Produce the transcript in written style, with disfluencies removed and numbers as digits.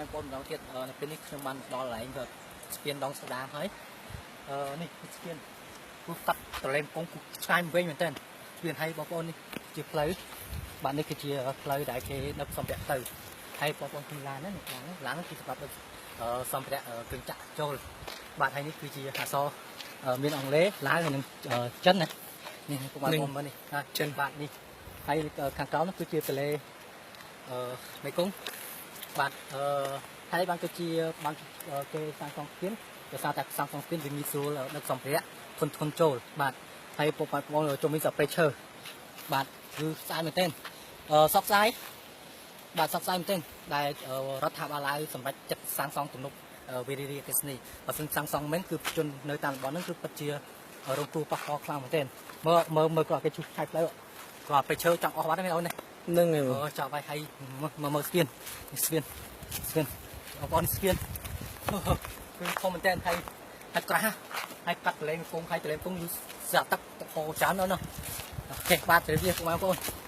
ម៉ែបងប្អូនម្ដងទៀតនៅពេលនេះខ្ញុំបានដល់កន្លែងស្ពានដងស្ដាមហើយនេះគឺស្ពានគឺកាត់ទន្លេមេគង្គគឺឆ្ងាយវិញមែនទែនស្ពានហើយបងប្អូននេះជាផ្លូវបាទនេះគឺជាផ្លូវដែលគេដឹកសម្ភារៈទៅហើយបងប្អូនឃើញឡានហ្នឹងឡានហ្នឹងឡានហ្នឹងគឺសម្រាប់ដឹកសម្ភារៈគ្រឿងចក្រចូលបាទហើយនេះគឺជាអក្សរមានអង់គ្លេសឡាវហើយនិងចិនណានេះពុកម៉ែបងប្អូនមើលនេះ ចិន បាទនេះហើយខាងក្រោមនោះគឺជាទន្លេមេគង្គបាទហើយបានគឺជាបានគេសាងសង់ស្ពានដោយសារតែសាងសង់ស្ពានវាងាយស្រួលដឹកសម្ភារៈធនធនចូលបាទហើយពុកម៉ែបងប្អូនជុំវិញសព្រៃឈើបាទគឺស្អាតមែនទែនសោកស្ដាយបាទសោកស្ដាយមែនទែនដែលរដ្ឋាភិបាលឡាវសម្រេចចិត្តសាងសង់ទំនប់វារីអគ្គិសនីបើសិនសាងសង់មែនគឺជននៅតាមតំបន់ហ្នឹងគឺពិតជារងគ្រោះប៉ះពាល់ខ្លាំងមែនទែនមើលមើលមើលគាត់គេឈូសឆាយផ្លូវគាត់ព្រៃឈើចង់អស់បាត់ហើយមែនអូននេះ ហ្នឹងហើយបង អូចាប់ហើយហើយមើលមើលស្ពានស្ពានស្ពានបងប្អូនស្ពានគឺធំមែនតើហើយហើយក្រាស់ហើយកាត់ទន្លេមេគង្គហើយទន្លេមេគង្គយូស្អាតទឹកទឹកហូរច្រើនណាស់អូខេបាទជម្រាបលាបងប្អូន។